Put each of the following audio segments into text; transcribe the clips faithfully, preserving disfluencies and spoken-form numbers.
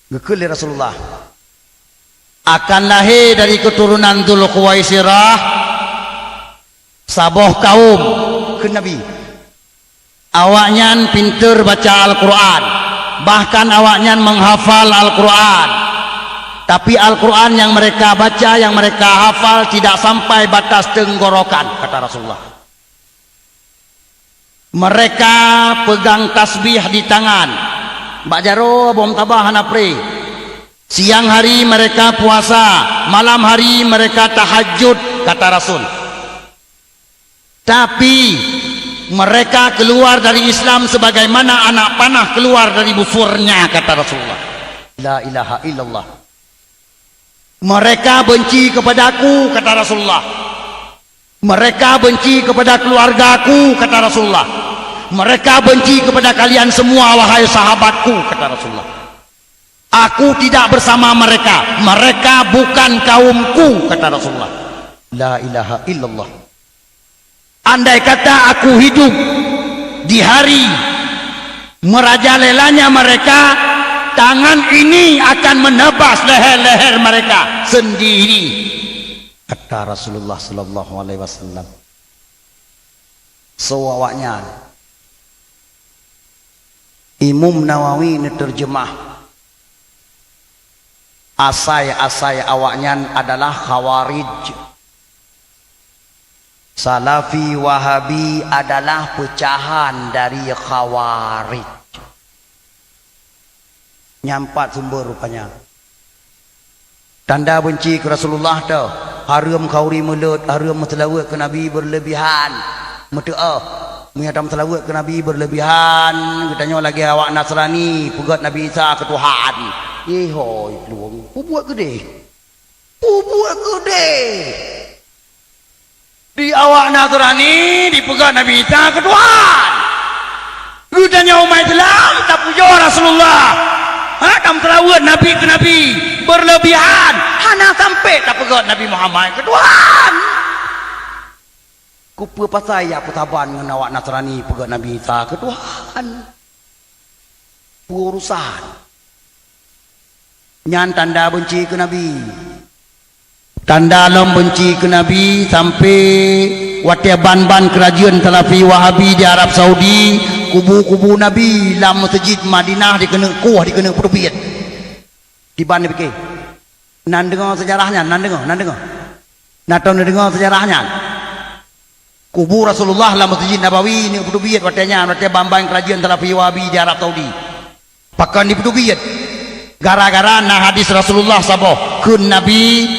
Geukheun lé Rasulullah, "Akan lahé dari keuturonan Dzulkhuwaisirah saboh kaum," kheun Nabi. "Awaknyan pinter baca Al-Quran, bahkan awaknyan menghafal Al-Quran. Tapi Al-Quran yang mereka baca, yang mereka hafal tidak sampai batas tenggorokan," kata Rasulullah. "Mereka pegang tasbih di tangan." Bak jaroe bom tabah hana pré. "Siang hari mereka puasa, malam hari mereka tahajud," kata Rasul. "Tapi mereka keluar dari Islam sebagaimana anak panah keluar dari busurnya," kata Rasulullah. La ilaha illallah. "Mereka benci kepadaku," kata Rasulullah. "Mereka benci kepada keluargaku," kata Rasulullah. "Mereka benci kepada kalian semua, wahai sahabatku," kata Rasulullah. "Aku tidak bersama mereka, mereka bukan kaumku," kata Rasulullah. La ilaha illallah. "Andai kata aku hidup di hari merajalelanya mereka, tangan ini akan menebas leher-leher mereka sendiri," kata Rasulullah sallallahu alaihi wasallam. Soe awaknyan? Imam Nawawi neuteurjeumah, asai-asai awaknyan adalah Khawarij. Salafi Wahabi adalah peucahan dari Khawarij. Nyan pat sumber rupanya. Tanda benci keu Rasulullah teuh, hareuem khauri mulod, hareuem meuseulaweuet keu Nabi beureulebihan. Meuteuoh, meunyoe tameuseulaweuet keu Nabi beureulebihan, geutanyoe lagée awak Nasrani peugét Nabi Isa keu Tuhan. Ihoi plueng, peubuet keudeh. Peubuet keudeh. Di awak Nasrani dipeugah Nabi Isa keu Tuhan. Geutanyoe umat Islam tapujoe Rasulullah. Ha, tameuseulaweuet Nabi keu Nabi beureulebihan. Hana sampai tapeugah Nabi Muhammad keu Tuhan. Keupeue pasai jak peusaban ngon awak Nasrani peugah Nabi Isa keu Tuhan? Peue urusan? Nyan tanda benci keu Nabi. Tanda lom benci keu Nabi sampai watée ban-ban keurajeuen Salafi Wahabi di Arab Saudi, kubu-kubu Nabi lam meuseujid Madinah dikeuneuk kueh, dikeuneuk peuteubiet. Kiban neupiké. Nan deungoe seujarah nyan, nan deungoe, nan deungoe. Na tom neudeungoe seujarah nyan. Kubu Rasulullah lam Meuseujid Nabawi neuk peuteubiet watée nyan, watée ban-ban keurajeuen Salafi Wahabi di Arab Saudi. Pakon dipeuteubiet? Gara-gara na hadis Rasulullah saboh, kheun Nabi,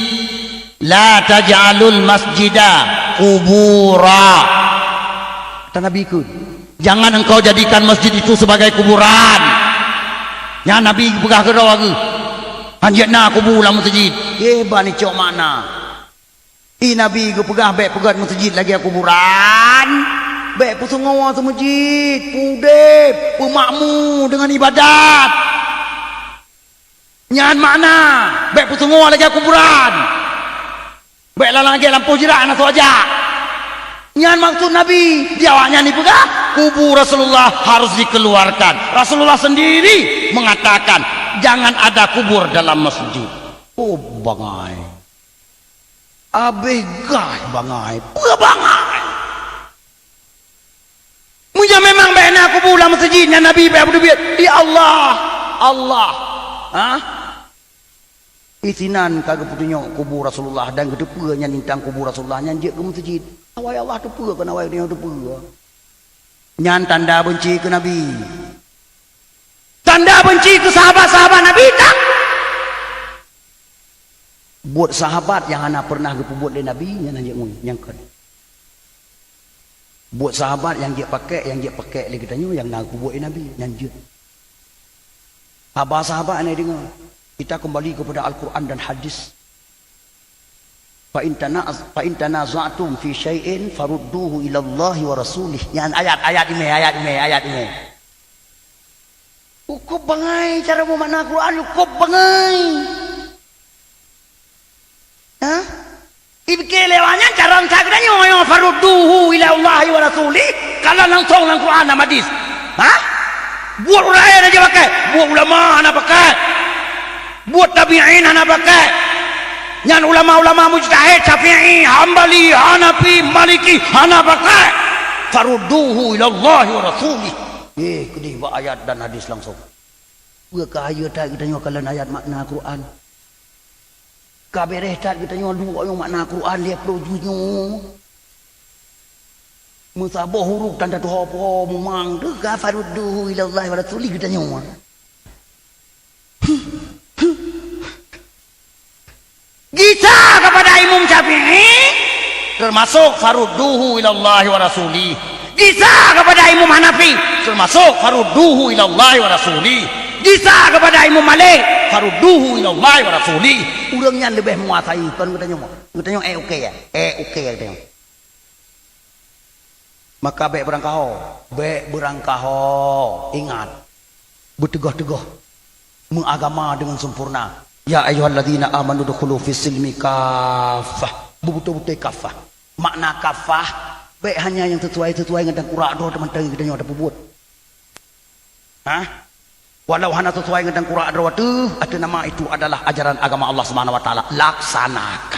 "La taj'alul masjida qubura." Kata Nabi kheun, "Jangan engkau jadikan masjid itu sebagai kuburan." Nyan Nabi geupeugah keudroe geuh, "Hanjeuet na kubu lam meuseujid." Éh, ban icok makna. I Nabi geupeugah bék peugét meuseujid lagée kuburan, bék peusungoe seumeujid, peudeb, peumakmu deungon ibadat. Nyan makna bék peusungoe lagée kuburan. Bék lam lagée lampôh jeurak hana soe jak. Nyan maksud Nabi, di awaknyan dipeugah, kubu Rasulullah harus dikeluarkan. Rasulullah sendiri mengatakan, jangan ada kubur dalam masjid. Oh, bangai. Abéh gaih bangai, peue bangai. Meunyoe memang bék na kubu lam meuseujid nyan Nabi bék beuteubiet, ya Allah, Allah. Ha? Isinan ka geupeutunyok kubu Rasulullah dan geuteupeue nyan nintang kubu Rasulullah nyan jeuet keu meuseujid. Awai Allah teupeue kon awai tanyoe teupeue. Nyan tanda beunci keu Nabi. Tanda beunci keu sahabat-sahabat Nabi, tak? Buet sahabat nyang hana pernah geupeubuet lé Nabi, nyan hanjeuet ngui, nyang kon. Buet sahabat nyang jeuet pakék, nyang jeuet pakék lé geutanyoe nyang na geupeubuet lé Nabi, nyan jeuet. Haba sahabat hana deungoe. Kita kembali kepada Al-Quran dan hadis. "Fa in tana-, fa in tanaza'tum fi syai'in farudduhu ilallahi wa rasulih." Nyan ayat, ayat imé, ayat imé, ayat imé. Cukup bangai cara meumakna Quran, cukup bangai. Ha? Ipiké lé awaknyan cara ngon geutanyoe, "Farudduhu ilallahi wa rasulih." Kalau langsung lam Quran dan hadis. Ha? Buet ureueng laén aja pakai, buet ulama hana pakai. Buet tabi'in hana pakai. Nyan ulama-ulama mujtahid Syafi'i, Hambali, Hanafi, Maliki hana pakai. Farudduhu ilallahi wa rasulih. Eh, keudeh bak ayat dan hadis langsung. Peue ka hayeue that geutanyoe kalon ayat makna Quran? Ka beureh that geutanyoe duek nyoe makna Quran lhèe ploh juz nyoe? Meusaboh huruf tan tatuho-poho mumang teuh ka farudduhu ilallahi wa rasulih geutanyoe. Gisa kepada Imam Syafi'i, termasuk farudduhu ilallahi wa rasulih. Gisa kepada Imam Hanafi, termasuk farudduhu ilallahi wa rasulih. Gisa kepada Imam Malik, farudduhu ilallahi wa rasulih. Ureueng nyan leubeh menguasai, kon geutanyoe. Geutanyoe eh oke ya, eh oke ya geutanyoe. Maka bèk beurangkaho, bèk beurangkaho. Ingat, beuteugoh-teugoh, meuagama deungon sempurna. Ya ayyuhalladzina amanu dukhulu fis silmi kaffah. Beubeutôi-beutôi kaffah. Makna kaffah, bèk hanya nyang sisuai-sisuai ngon tangkurak droe teumantong geutanyoe tapeubuet. Hah? Walau hana sisuai ngon tangkurak droe teuh, ateueh nama itu adalah ajaran agama Allah Subhanahu wa Taala. Laksanakan.